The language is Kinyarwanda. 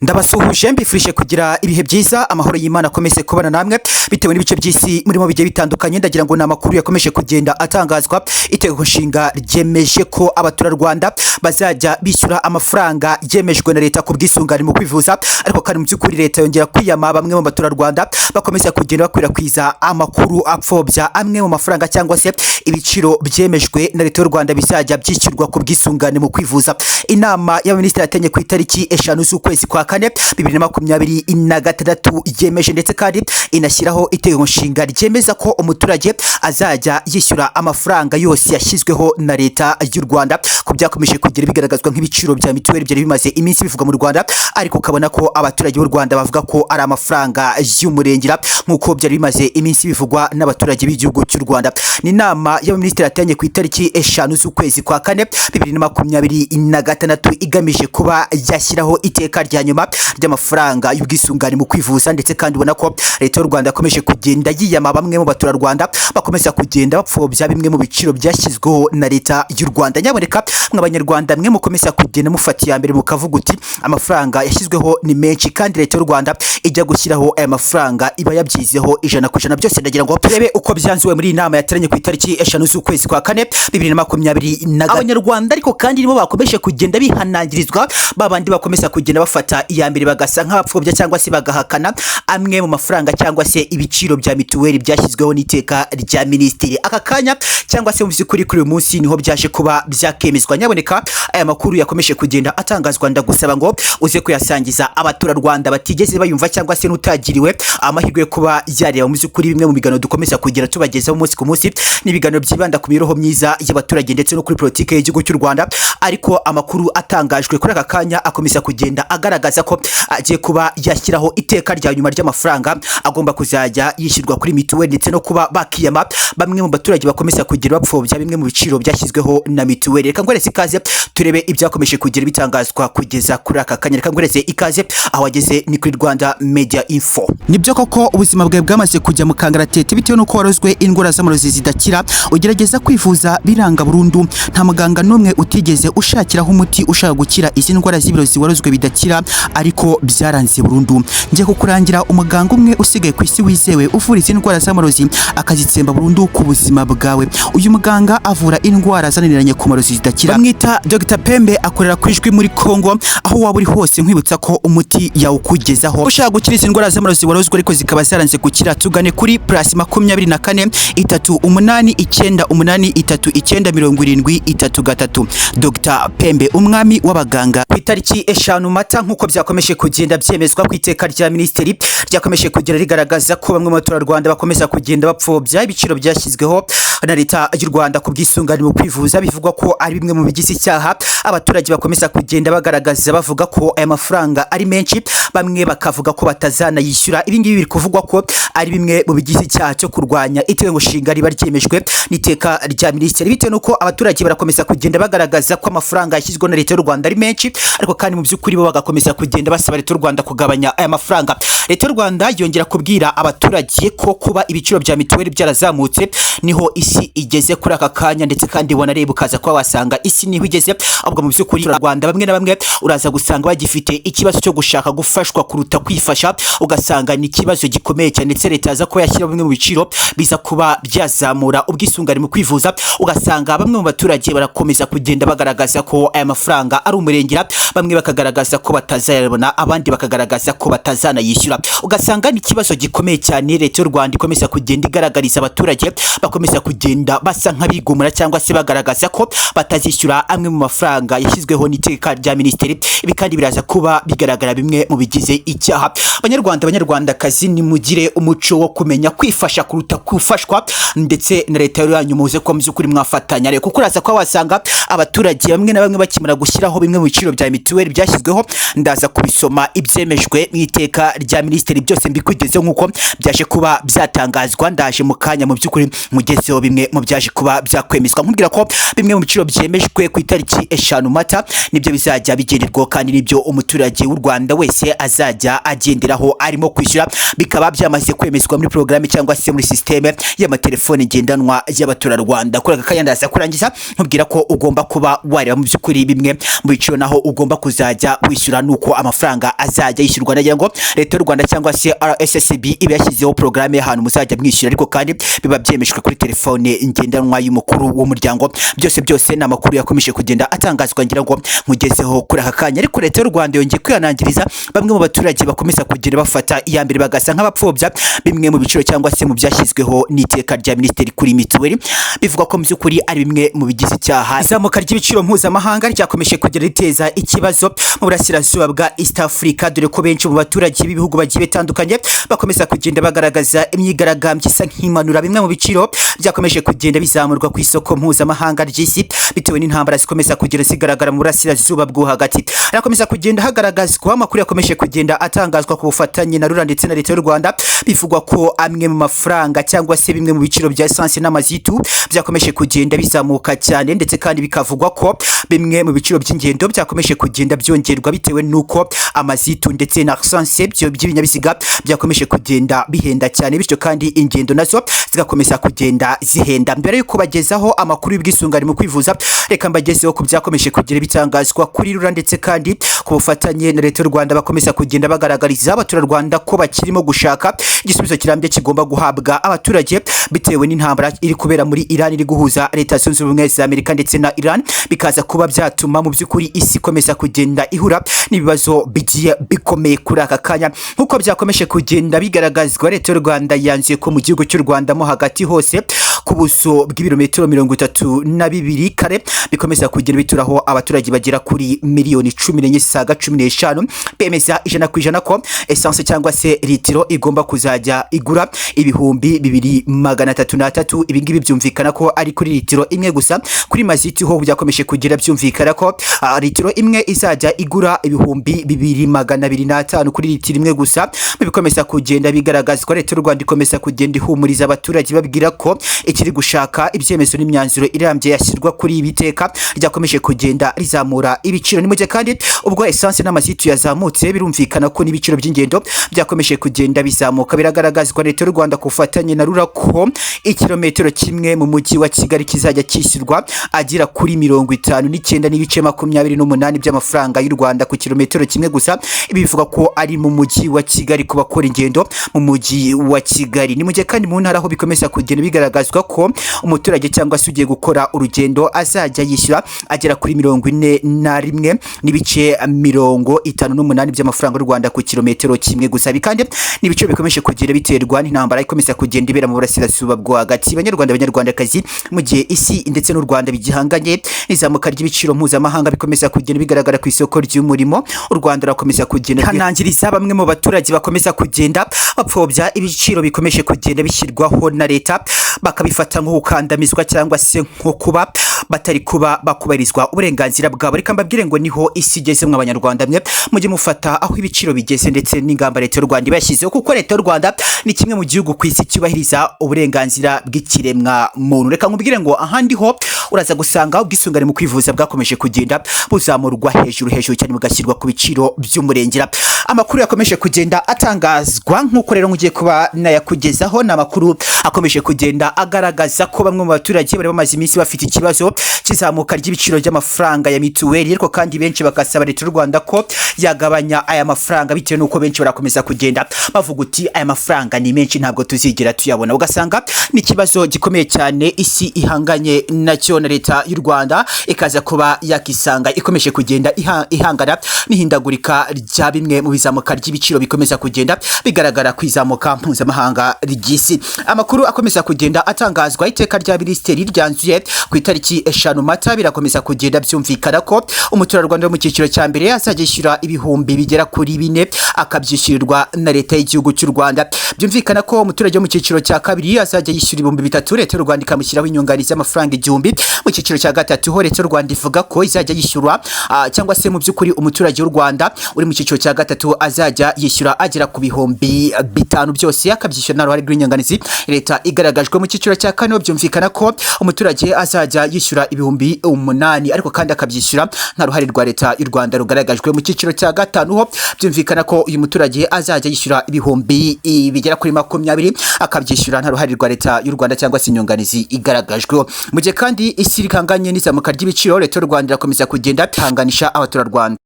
Ndabasuhuje, mbifurije kugira ibihe byiza, amahoro y'Imana akomeze kubana namwe bitewe n'ibice by'isi murimo bigiye bitandukanye. Ndagira ngo ni amakuru yakomeje kugenda atangazwa. Itegeko nshinga ryemeje ko abaturarwanda bazajya bishyura amafaranga yemejwe na leta ku bwisungane mu kwivuza, ariko kandi mu by'ukuri leta yongera kwiyama bamwe mu baturarwanda bakomeza kugenda bakwirakwiza amakuru apfobya amwe mu mafaranga cyangwa se ibiciro byemejwe na leta y'u Rwanda bizajya byishyurwa ku bwisungane mu kwivuza. Inama y'abaminisitiri yateranye ku itariki 5 z'ukwezi kwa kane 2026 yemeje ndetse kandi inashyiraho itegeko nshinga ryemeza ko umuturage azajya yishyura amafaranga yose yashyizweho na leta y'u Rwanda ku byakomeje kugera bigaragazwa nk'ibiciro bya mituweli byari bimaze iminsi bivugwa mu Rwanda, ariko ukabona ko abaturage b'u Rwanda bavuga ko ari amafaranga y'umurengera nk'uko byari bimaze iminsi bivugwa n'abaturage b'igihugu cy'u Rwanda. Ni inama y'abaminisitiri yateranye ku itariki 5 z'ukwezi kwa kane 2026 igamije kuba yashyiraho iteka rya nyuma ry'amafaranga y'ubwisungane mu kwivuza, ndetse kandi ubona ko leta y'u Rwanda yakomeje kugenda yiyama bamwe mu baturarwanda bakomeza kugenda bapfobya bimwe mu biciro byashyizweho na leta y'u Rwanda. Nyaboneka mw'abanyarwanda mwe mukomeza kugenda mufata iya mbere mukavuga uti amafaranga yashyizweho ni menshi, kandi leta y'u Rwanda ijya gushyiraho aya mafaranga iba yabyizeho 100%. Byose ndagira ngo turebe uko byanzuwe muri iyi nama yateranye ku itariki 5 z'ukwezi kwa kane 2020. Abanyarwanda ariko kandi nibo bakomeje kugenda bihanangirizwa, babandi bakomeza kugenda bafata iya mbere bagasa nk'abapfobya cyangwa se bagahakana amwe mu mafaranga cyangwa se ibiciro bya mituweli byashyizweho n'iteka rya minisitiri. Aka kanya cyangwa se mu by'ukuri kuri uyu munsi niho byaje kuba byakemezwa. Nyaboneka aya makuru yakomeje kugenda atangazwa, ndagusaba ngo uze kuyasangiza abaturarwanda batigeze bayumva cyangwa se n'utagiriwe amahirwe yo kuba yareba mu by'ukuri bimwe mu biganiro dukomeza kugenda tubagezaho umunsi ku munsi. Ni ibiganiro byibanda ku mibereho myiza y'abaturage ndetse no kuri politiki y'igihugu cy'u Rwanda, ariko amakuru atangajwe kuri aka kanya akomeza kugenda agaragaza ko agiye kuba yashyiraho iteka rya nyuma ry'amafaranga agomba kuzajya yishyurwa kuri mituweli, ndetse no kuba bakiyama bamwe mu baturage bakomeza kugira bapfobya bimwe mu biciro byashyizweho na mituweli. Reka ngweretse ikaze turebe ibyakomeje kugira bitangazwa kugeza kuri aka kanya. Reka ngweretse ikaze, aho wageze ni kuri Rwanda Media Info. Nibyo koko ubuzima bwawe bwamaze kujya mu kangaratete bitewe n'uko warozwe indwara z'amarozi zidakira, ugerageza kwivuza biranga burundu, nta muganga n'umwe utigeze ushakiraho umuti ushaka gukira izi ndwara z'ibirozi warozwe bidakira, ariko byaranze burundu. Ngiye kukurangira umuganga umwe usigaye ku isi wizewe uvura izi ndwara z'amarozi akazitsemba burundu ku buzima bwawe. Uyu muganga avura indwara zananiranye ku marozi zidakira, bamwita Dr Pembe, akorera ku Ijwi muri Congo. Aho waba uri hose nkwibutsa ko umuti yawukugezaho. Ushaka gukira izi ndwara z'amarozi warozwe ariko zikaba zaranze gukira, tugane kuri +24 3 8 9 8 3 9 70 3 3. Dr Pembe, umwami w'abaganga. Ku itariki 5 Mata, nk'uko byakomeje kugenda byemezwa ku iteka rya minisitiri ryakomeje kugenda rigaragaza ko bamwe mu baturarwanda bakomeza kugenda bapfobya ibiciro byashyizweho na leta y'u Rwanda ku bwisungane mu kwivuza, bivugwa ko ari bimwe mu bigize icyaha. Abaturage bakomeza kugenda bagaragaza bavuga ko aya mafaranga ari menshi, bamwe bakavuga ko batazanayishyura. Ibi ngibi biri kuvugwa ko ari bimwe mu bigize icyaha cyo kurwanya itegeko nshinga riba ryemejwe n'iteka rya minisitiri, bitewe n'uko abaturage barakomeza kugenda bagaragaza ko amafaranga yashyizweho na leta y'u Rwanda ari menshi, ariko kandi mu by'ukuri bo bagakomeza kugenda basaba leta y'u Rwanda kugabanya aya mafaranga. Leta y'u Rwanda yongera kubwira abaturage ko kuba ibiciro bya mituweli byarazamutse niho isi igeze kuri aka kanya, ndetse kandi wanareba ukaza kuba wasanga isi niho igeze. Ahubwo mu by'ukuri Rwanda bamwe na bamwe uraza gusanga bagifite ikibazo cyo gushaka gufashwa kuruta kwifasha, ugasanga ni ikibazo gikomeye cyane. Ndetse leta yaza kuba yashyira bimwe mu biciro biza kuba byazamura ubwisungane mu kwivuza, ugasanga bamwe mu baturage barakomeza kugenda bagaragaza ko aya mafaranga ari umurengera, bamwe bakagaragaza ko batazayabona, abandi bakagaragaza ko batazanayishyura. Ugasanga ni ikibazo gikomeye cyane leta y'u Rwanda ikomeza kugenda igaragariza abaturage bakomeza kugenda basa nk'abigumura cyangwa se bagaragaza ko batazishyura amwe mu mafaranga yashyizweho n'iteka rya minisitiri. Ibi kandi biraza kuba bigaragara bimwe mu bigize icyaha. Abanyarwanda, abanyarwandakazi, nimugire umuco wo kumenya kwifasha kuruta gufashwa, ndetse na leta yanyu muze ko mu by'ukuri mwafatanya rero, kuko uraza kuba wasanga abaturage bamwe na bamwe bakimara gushyiraho bimwe mu biciro bya mituweli byashyizweho. Ndaza kubisoma ibyemejwe mu iteka rya rya minisitiri byose mbikugezeho nk'uko byaje kuba byatangazwa. Ndaje mu kanya mu by'ukuri mugezeho bimwe mu byaje kuba byakwemezwa, nkubwira ko bimwe mu biciro byemejwe ku itariki 5 Mata nibyo bizajya bigenderwaho, kandi nibyo umuturage w'u Rwanda wese azajya agenderaho arimo kwishyura. Bikaba byamaze kwemezwa muri porogaramu cyangwa se muri sisiteme y'amatelefone ngendanwa y'abaturarwanda. Kuri aka kanya ndaza kurangiza nkubwira ko ugomba kuba wareba mu by'ukuri bimwe mu biciro naho ugomba kuzajya wishyura, nuko amafaranga azajya yishyurwa. Nagira ngo Leta y'u Rwanda cyangwa se RSSB iba yashyizeho porogaramu y'ahantu muzajya mwishyura, ariko kandi biba byemejwe kuri telefone ngendanwa y'umukuru w'umuryango. Byose byose ni amakuru yakomeje kugenda atangazwa, ngira ngo mugezeho kuri aka kanya. Ariko Leta y'u Rwanda yongeye kwihanangiriza bamwe mu baturage bakomeza kugenda bafata iya mbere bagasa nk'abapfobya bimwe mu biciro cyangwa se mu byashyizweho n'iteka rya minisitiri kuri mituweli, bivuga ko mu by'ukuri ari bimwe mu bigize icyaha. Izamuka ry'ibiciro mpuzamahanga ryakomeje kugenda riteza ikibazo mu burasirazuba bwa East Africa, dore ko benshi mu baturage b'ibihugu bagiye bitandukanye bakomeza kugenda bagaragaza imyigaragambyo isa nk'imanura bimwe mu biciro byakomeje kugenda bizamurwa ku isoko mpuzamahanga ry'isi, bitewe n'intambara zikomeza kugenda zigaragara mu burasirazuba bwo hagati. Harakomeza kugenda hagaragazwa amakuru yakomeje kugenda atangazwa ku bufatanye na RURA ndetse na Leta y'u Rwanda. Bivugwa ko amwe mu mafaranga cyangwa se bimwe mu biciro bya essence n'amazitu byakomeje kugenda bizamuka cyane, ndetse kandi bikavugwa ko bimwe mu biciro by'ingendo byakomeje kugenda byongerwa bitewe n'uko amazitu ndetse na essence by'ibinyabiziga byakomeje kugenda bihenda cyane, bityo kandi ingendo nazo zigakomeza kugenda zihenda. Mbere y'uko bagezaho amakuru y'ubwisungane mu kwivuza, reka mbagezeho ku byakomeje kugenda bitangazwa kuri RURA, ndetse kandi ku bufatanye na Leta y'u Rwanda bakomeza kugenda bagaragariza abaturarwanda ko bakirimo gushaka igisubizo kirambye kigomba guhabwa abaturage bitewe n'intambara iri kubera muri Iran, iri guhuza Leta Zunze Ubumwe za Amerika ndetse na Iran, bikaza kuba byatuma mu by'ukuri isi ikomeza kugenda ihura n'ibibazo bigiye bikomeye kuri aka kanya. Nk'uko byakomeje kugenda bigaragazwa, Leta y'u Rwanda yanzuye ko mu gihugu cy'u Rwanda mo hagati hose, ku buso bw'ibirometero 32 kare, bikomeza kugenda bituraho abaturage bagera kuri miliyoni 14 zisaga 15, bemeza 100% ko essence cyangwa se litiro igomba kuzajya igura 2303. Ibi ngibi byumvikana ko ari kuri litiro imwe gusa. Kuri maziti ho byakomeje kugira byumvikana ko litiro imwe izajya igura 2205 kuri litiro imwe gusa. Bikomeza kugenda bigaragazwa, Leta y'u Rwanda ikomeza kugenda ihumuriza abaturage, babwira ko ikiri gushaka ibyemezo n'imyanzuro irambye yashyirwa kuri ibi teka ryakomeje kugenda rizamura ibiciro. Ni mu gihe kandi ubwo essence n'amazitu yazamutse, birumvikana ko n'ibiciro by'ingendo byakomeje kugenda bizamuka. Biragaragazwa Leta y'u Rwanda ku bufatanye na RURA ko ikirometero kimwe mu mujyi wa Kigali kizajya cyishyurwa agera kuri 59.28 by'amafaranga y'u Rwanda ku kilometero kimwe gusa. Ibi bivuga ko ari mu mujyi wa Kigali, ku bakora ingendo mu mujyi wa Kigali. Ni mu gihe kandi mu ntara aho bikomeza kugenda bigaragazwa ko umuturage cyangwa se ugiye gukora urugendo azajya yishyura agera kuri 41.58 by'amafaranga y'u Rwanda ku kilometero kimwe gusa. Ibi kandi ni ibiciro bikomeje kugenda biterwa n'intambara ikomeza kugenda ibera mu burasirazuba bwo hagati. Banyarwanda, banyarwandakazi, mu gihe isi ndetse n'u Rwanda bigihanganye n'izamuka ry'ibiciro mpuzamahanga bikomeza kugenda bigaragara ku isoko ry'umurimo, u Rwanda rurakomeza kugenda hanangiriza bamwe mu baturage bakomeza kugenda bapfobya ibiciro bikomeje kugenda bishyirwaho na leta, bakabifata nko gukandamizwa cyangwa se nko kuba batari kuba bakubahirizwa uburenganzira bwabo. Reka mbabwire ngo niho isi igeze mwe Abanyarwanda mwe, mujye mufata aho ibiciro bigeze ndetse n'ingamba Leta y'u Rwanda iba yashyizeho, kuko Leta y'u Rwanda ni kimwe mu gihugu ku isi cyubahiriza uburenganzira bw'ikiremwa muntu. Reka nkubwire ngo ahandi ho uraza gusanga ubwisungane mu kwivuza bwakomeje kugenda buzamurwa hejuru hejuru cyane, bugashyirwa ku biciro by'umurengera. Amakuru yakomeje kugenda atangazwa nk'uko rero ngiye kuba nayakugezaho, ni amakuru akomeje kugenda agaragaza ko bamwe mu baturage bari bamaze iminsi bafite ikibazo cy'izamuka ry'ibiciro by'amafaranga ya mituweli, ariko kandi benshi bagasaba Leta y'u Rwanda ko yagabanya aya mafaranga, bitewe n'uko benshi barakomeza kugenda bavuga uti aya mafaranga ni menshi, ntabwo tuzigera tuyabona. Ugasanga ni ikibazo gikomeye cyane isi ihanganye nacyo, na Leta y'u Rwanda ikaza kuba yakisanga ikomeje kugenda ihangana n'ihindagurika rya bimwe mu bizamuka ry'ibiciro bikomeza kugenda bigaragara ku izamuka mpuzamahanga ry'isi. Amakuru akomeza kugenda atangazwa, iteka rya minisiteri ryanzuye ku itariki 5 5 Mata, birakomeza kugenda byumvikana ko umuturarwanda wo mu cyiciro cya mbere azajya yishyura ibihumbi bigera kuri 4, akabyishyurirwa na leta y'igihugu cy'u Rwanda. Byumvikana ko umuturage wo mu cyiciro cya kabiri azajya yishyura 3000, leta y'u Rwanda ikamushyiraho inyunganizi y'amafaranga 1000. Mu cyiciro cya gatatu ho, leta y'u Rwanda ivuga ko izajya yishyura, cyangwa se mu by'ukuri umuturage w'u Rwanda uri mu cyiciro cya gatatu azajya yishyura agera ku 5000, byose akabyishyura nta ruhare rw'inyunganizi leta igaragajwe. Mu cyiciro cya kane ho, byumvikana ko umuturage azajya yishyura 8000, ariko kandi akabyishyura nta ruhare rwa leta y'u Rwanda rugaragajwe. Mu cyiciro cya gatanu ho, byumvikana ko uyu muturage azajya yishyura ibihumbi bigera kuri 20, akabyishyura nta ruhare rwa leta y'u Rwanda cyangwa se inyunganizi igaragajweho. Mu gihe kandi isi ikanganye n'izamuka ry'ibiciro, leta y'u Rwanda irakomeza kugenda ihanganisha abaturarwanda.